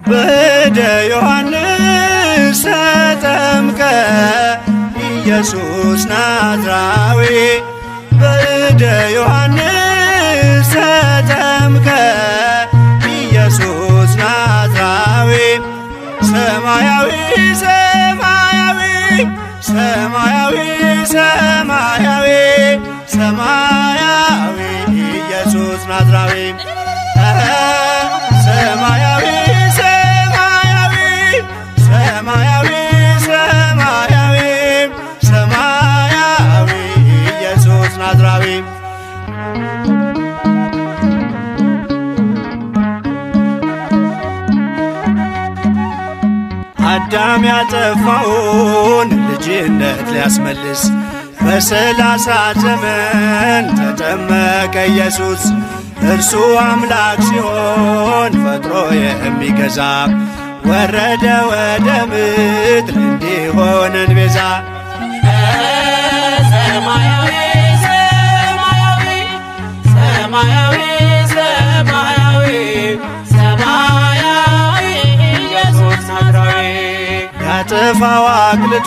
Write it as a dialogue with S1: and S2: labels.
S1: በእደ ዮሐንስ ተጠምቀ ኢየሱስ ናዝራዊ፣ በእደ ዮሐንስ ተጠምቀ ኢየሱስ ናዝራዊ፣ ሰማያዊ ሰማያዊ ሰማያዊ ሰማያዊ ሰማያዊ ኢየሱስ ናዝራዊ፣ ሰማያዊ ሰማያዊ ሰማያዊ ሰማያዊ ሰማያዊ ኢየሱስ ናዝራዊ። አዳም ያጠፋውን ልጅነት ሊያስመልስ በ30 ዘመን ተጠመቀ ኢየሱስ። እርሱ አምላክ ሲሆን ፈጥሮ የሚገዛ ወረደ ወደ ምድር እንዲሆነን ቤዛ።
S2: ሰማያዊ ሰማያዊ ሰማያዊ ሰማያዊ ሰማያዊ ኢየሱስ ናዝራዊ።
S1: ያጠፋው አቅልጦ።